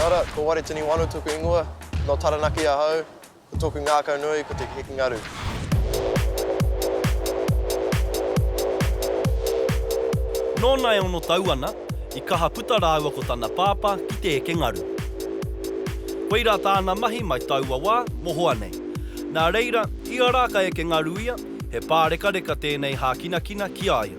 Kia ora, ko Waretini Wano toku ingoa, no Taranaki ahau, ko toku ngakau nui ko te heke ngaru. Nōna e ono tau ana, i kaha puta rāua ko tana pāpā ki te eke ngaru. Koirā tāna mahi mai taua wā, mohoa nei. Nā reira, ia rā ka eke ngaru ia, he pārekareka tēnei hākinakina ki a ia.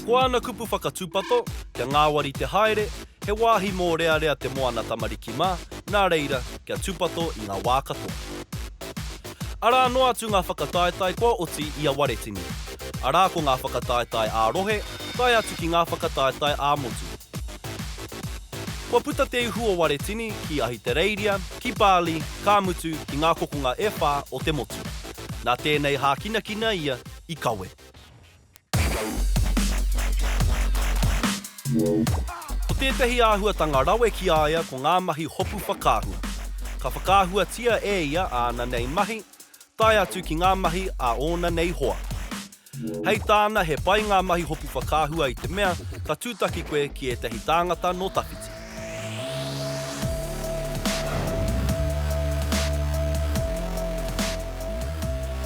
Ko āna kupu whakatūpato, kia ngāwari te haere, he wāhi mōrearea te moana tamariki mā, nā reira, kia tūpato i ngā wā katoa. Arā noa atu ngā whakataetae kua oti i a Waretini. Arā ko ngā whakataetae ā-rohe, tae atu ki ngā whakataetae ā-motu. Kua puta te ihu o Waretini ki Ahitereiria, ki Bali, ka mutu ki ngā kokonga e whā o te motu. Nā tēnei hākinakina ia i kawe. Ko tētahi āhuatanga rawe ki a ia ko ngā mahi hopu whakaahua. Ka whakaahuatia e ia āna nei mahi, tae atu ki ngā mahi a ōna nei hoa. Hei tāna he pai ngā mahi hopu whakaahua i te mea ka tūtaki koe ki ētahi tāngata nō tawhiti.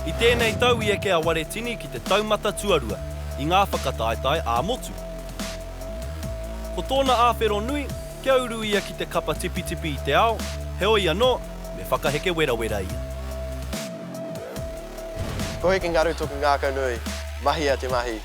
I tēnei tau i eke a Waretini ki te taumata tuarua i ngā whakataetae ā-motu. Ko tōna āwhero nui, kia uru ia ki te kapa tipitipi i te ao, heoi anō, me whakaheke werawera ia. Ko Heke Ngaru toku ngākau nui, mahia te mahi.